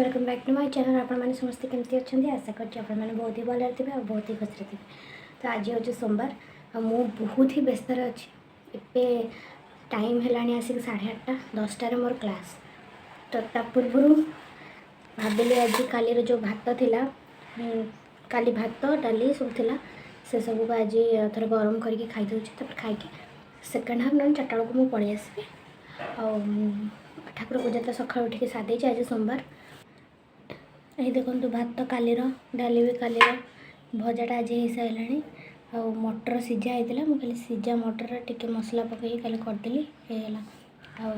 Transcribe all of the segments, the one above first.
Welcome back to my channel. ଆପଣମାନେ ସମସ୍ତେ କେମିତି ଅଛନ୍ତି? ଆଶା କରୁଛି ଆପଣମାନେ ବହୁତ ହି ଭଲରେ ଥିବେ ଆଉ ବହୁତ ହି ଖୁସିରେ ଥିବେ। ତ ଆଜି ହେଉଛି ସୋମବାର ଆଉ ମୁଁ ବହୁତ ହି ବ୍ୟସ୍ତରେ ଅଛି। ଏବେ ଟାଇମ୍ ହେଲାଣି ଆସିକି 8:30, 10ଟାରେ ମୋର କ୍ଲାସ୍। ତ ତା ପୂର୍ବରୁ ଭାବିଲି ଆଜି କାଲିର ଯେଉଁ ଭାତ ଥିଲା, କାଲି ଭାତ ଡାଲି ସବୁ ଥିଲା, ସେସବୁକୁ ଆଜି ଥରେ ଗରମ କରିକି ଖାଇଦେଉଛି। ତାପରେ ଖାଇକି ସେକେଣ୍ଡ ହାଫ୍ ନହେଲେ 4ଟା ବେଳକୁ ମୁଁ ପଳେଇ ଆସିବି। ଆଉ ଠାକୁର ପୂଜା ତ ସକାଳୁ ଉଠିକି ସାରିଦେଇଛି। ଆଜି ସୋମବାର। ଏଇ ଦେଖନ୍ତୁ, ଭାତ କାଲିର, ଡାଲି ବି କାଲିର, ଭଜାଟା ଆଜି ହେଇସାରିଲାଣି। ଆଉ ମଟର ସିଝା ହେଇଥିଲା। ମୁଁ ଖାଲି ସିଝା ମଟର ଟିକେ ମସଲା ପକେଇକି କାଲି କରିଦେଲି, ହେଇଗଲା। ଆଉ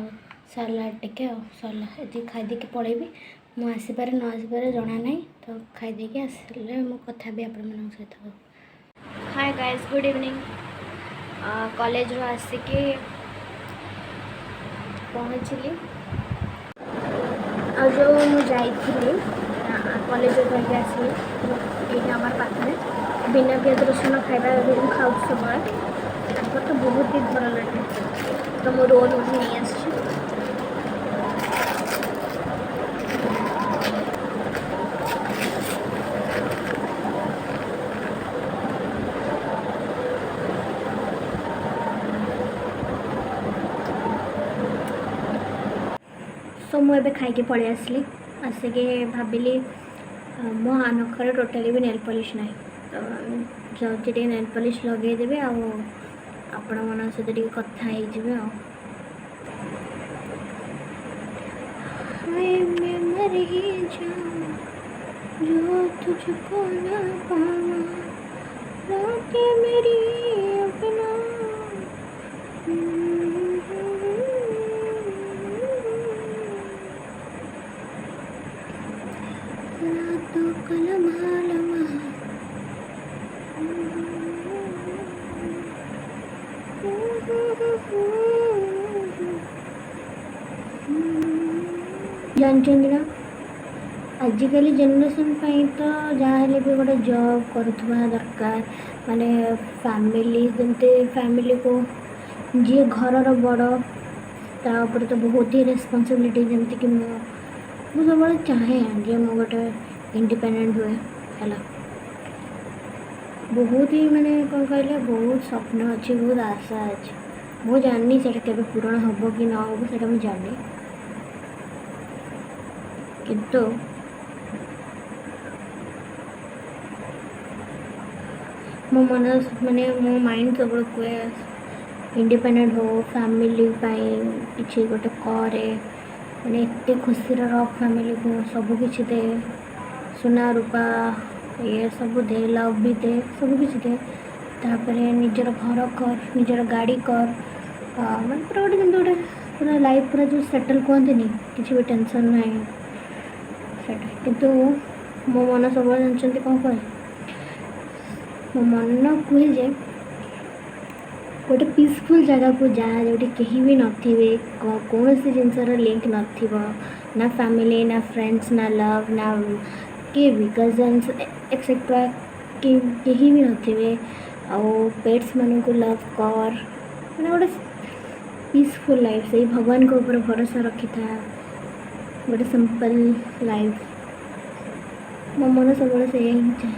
ସାଲାଡ଼ ଟିକେ, ଆଉ ସରିଲା। ଏତିକି ଖାଇଦେଇକି ପଳେଇବି। ମୁଁ ଆସିପାରେ ନ ଆସିପାରେ ଜଣା ନାହିଁ। ତ ଖାଇଦେଇକି ଆସିଲେ ମୁଁ କଥା ହେବି ଆପଣମାନଙ୍କ ସହିତ। ହାଏ ଗାଇସ୍, ଗୁଡ଼୍ ଇଭିନିଂ। କଲେଜରୁ ଆସିକି ପହଞ୍ଚିଲି। ଆଉ ଯେଉଁ ମୁଁ ଯାଇଥିଲି, କଲେଜରୁ ଧରିକି ଆସିଲି। ଏଇଠି ଆମର ପାଖରେ ବିନା ପିଆଜ ରସୁଣ ଖାଇବା ଏବେ ମୁଁ ଖାଉଛି ସବୁବେଳେ। ତାଙ୍କର ତ ବହୁତ ହି ଭଲ ଲାଗେ। ତ ମୁଁ ରୋଲ୍ ଗୋଟେ ନେଇ ଆସିଛି। ସୋ ମୁଁ ଏବେ ଖାଇକି ପଳେଇ ଆସିଲି। ଆସିକି ଭାବିଲି, ମୋ ନଖରେ ଟୋଟାଲି ବି ନେଲ୍ ପଲିସ୍ ନାହିଁ, ତ ଯାଉଛି ଟିକେ ନେଲ୍ ପଲିସ୍ ଲଗେଇଦେବି ଆଉ ଆପଣମାନଙ୍କ ସହିତ ଟିକେ କଥା ହେଇଯିବି। ଆଉ हाय मैं मर ही जाऊं जो तुझको ना पाऊं, रातें मेरी अपना। रातों का लम्हा लम्हा। ଜାଣିଛନ୍ତି ନା, ଆଜିକାଲି ଜେନେରେସନ୍ ପାଇଁ ତ ଯାହା ହେଲେ ବି ଗୋଟେ ଜବ୍ କରୁଥିବା ଦରକାର। ମାନେ ଫ୍ୟାମିଲି, ଯେମିତି ଫ୍ୟାମିଲିକୁ ଯିଏ ଘରର ବଡ଼, ତା ଉପରେ ତ ବହୁତ ହି ରେସ୍ପନ୍ସିବିଲିଟି। ଯେମିତିକି ମୁଁ ସବୁବେଳେ ଚାହେଁ ଯେ ମୁଁ ଗୋଟେ ଇଣ୍ଡିପେଣ୍ଡେଣ୍ଟ ହୁଏ ହେଲା। ବହୁତ ହି ମାନେ କ'ଣ କହିଲେ, ବହୁତ ସ୍ୱପ୍ନ ଅଛି, ବହୁତ ଆଶା ଅଛି। ମୁଁ ଜାଣିନି ସେଇଟା କେବେ ପୂରଣ ହେବ କି ନ ହେବ, ସେଇଟା ମୁଁ ଜାଣିନି। କିନ୍ତୁ ମୋ ମନ, ମାନେ ମୋ ମାଇଣ୍ଡ ସବୁବେଳେ କୁହେ ଇଣ୍ଡିପେଣ୍ଡେଣ୍ଟ ହଉ, ଫ୍ୟାମିଲି ପାଇଁ କିଛି ଗୋଟେ କରେ, ମାନେ ଏତେ ଖୁସିରେ ରଖ, ଫ୍ୟାମିଲିକୁ ସବୁ କିଛି ଦେ, ସୁନା ରୂପା ଇଏ ସବୁ ଦେ, ଲଭ୍ ବି ଦେ, ସବୁ କିଛି ଦେ। ତାପରେ ନିଜର ଘର କର, ନିଜର ଗାଡ଼ି କର, ମାନେ ପୁରା ଗୋଟେ ଯେମିତି ଗୋଟେ ପୁରା ଲାଇଫ୍ ପୁରା ଯେଉଁ ସେଟଲ୍ କୁହନ୍ତିନି, କିଛି ବି ଟେନସନ୍ ନାହିଁ, ସେଇଟା। କିନ୍ତୁ ମୋ ମନ ସବୁବେଳେ ଜାଣିଛନ୍ତି କ'ଣ କହେ? ମୋ ମନ କୁହେ ଯେ ଗୋଟେ ପିସଫୁଲ୍ ଜାଗାକୁ ଯା, ଯେଉଁଠି କେହି ବି ନଥିବେ, କୌଣସି ଜିନିଷର ଲିଙ୍କ ନଥିବ, ନା ଫ୍ୟାମିଲି, ନା ଫ୍ରେଣ୍ଡସ୍, ନା ଲଭ୍, ନା କିଏ ବି, କଜନ୍ସ ଏକ୍ସେଟ୍ରା, କେହି ବି ନଥିବେ। ଆଉ ପେଟ୍ସମାନଙ୍କୁ ଲଭ୍ କର, ମାନେ ଗୋଟେ ପିସଫୁଲ୍ ଲାଇଫ୍, ସେଇ ଭଗବାନଙ୍କ ଉପରେ ଭରସା ରଖିଥା, ଗୋଟେ ସିମ୍ପଲ୍ ଲାଇଫ୍। ମୋ ମନ ସବୁବେଳେ ସେଇଆ ହିଁ ଚାହେଁ।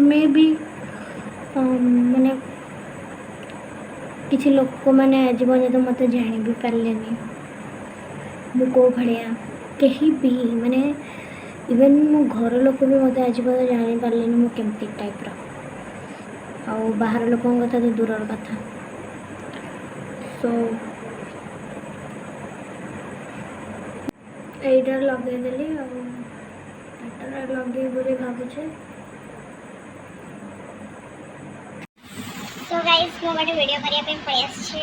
ମେ ବି ମାନେ କିଛି ଲୋକମାନେ ଆଜି ପର୍ଯ୍ୟନ୍ତ ମୋତେ ଜାଣି ବି ପାରିଲେନି ମୁଁ କେଉଁ ଭଳିଆ। କେହି ବି, ମାନେ ଇଭେନ୍ ମୋ ଘର ଲୋକ ବି ମୋତେ ଆଜି ପର୍ଯ୍ୟନ୍ତ ଜାଣିପାରିଲେନି ମୁଁ କେମିତି ଟାଇପ୍ର। ଆଉ ବାହାର ଲୋକଙ୍କ କଥା ତ ଦୂରର କଥା। ସୋ ଏଇଟା ଲଗେଇଦେଲି ଆଉ ଏଟାରେ ଲଗେଇବି ବୋଲି ଭାବୁଛି। ସୋ ଗାଇସ୍, ମୁଁ ଗୋଟେ ଭିଡ଼ିଓ କରିବା ପାଇଁ ପଳେଇ ଆସିଛି।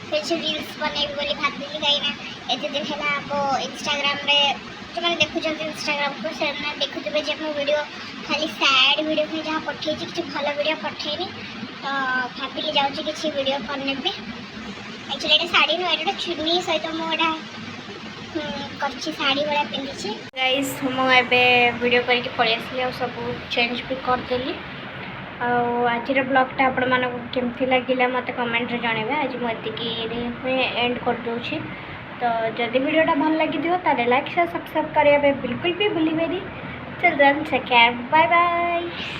କିଛି ରିଲ୍ସ ବନେଇବି ବୋଲି ଭାବିଲି, କାହିଁକିନା ଏତେ ଦିନ ହେଲା ମୋ ଇନଷ୍ଟାଗ୍ରାମରେ ଯେଉଁମାନେ ଦେଖୁଛନ୍ତି ଇନଷ୍ଟାଗ୍ରାମକୁ, ସେମାନେ ଦେଖୁଥିବେ ଯେ ମୁଁ ଭିଡ଼ିଓ ଖାଲି ସ୍ୟାଡ଼୍ ଭିଡ଼ିଓ ହିଁ ଯାହା ପଠେଇଛି, କିଛି ଭଲ ଭିଡ଼ିଓ ପଠେଇନି। ତ ଭାବିଲି ଯାଉଛି କିଛି ଭିଡ଼ିଓ କରିନେବି। ଆକ୍ଚୁଆଲି ଏଇଟା ଶାଢ଼ୀ ନୁହେଁ, ଏଇଟା ଗୋଟେ ଚୁନି ସହିତ ମୁଁ ଏଇଟା କରିଛି, ଶାଢ଼ୀ ଭଳିଆ ପିନ୍ଧିଛି। ଗାଇସ୍, ମୁଁ ଏବେ ଭିଡ଼ିଓ କରିକି ପଳେଇ ଆସିଲି ଆଉ ସବୁ ଚେଞ୍ଜ ବି କରିଦେଲି। ଆଉ ଆଜିର ବ୍ଲଗ୍ଟା ଆପଣମାନଙ୍କୁ କେମିତି ଲାଗିଲା ମୋତେ କମେଣ୍ଟରେ ଜଣାଇବେ। ଆଜି ମୁଁ ଏତିକିରେ ହିଁ ଏଣ୍ଡ କରିଦେଉଛି। ତ ଯଦି ଭିଡ଼ିଓଟା ଭଲ ଲାଗିଥିବ, ତାହେଲେ ଲାଇକ୍, ସେୟାର, ସବସ୍କ୍ରାଇବ୍ କରିବା ପାଇଁ ବିଲକୁଲ ବି ଭୁଲିବେନି। Till then, take care, bye bye.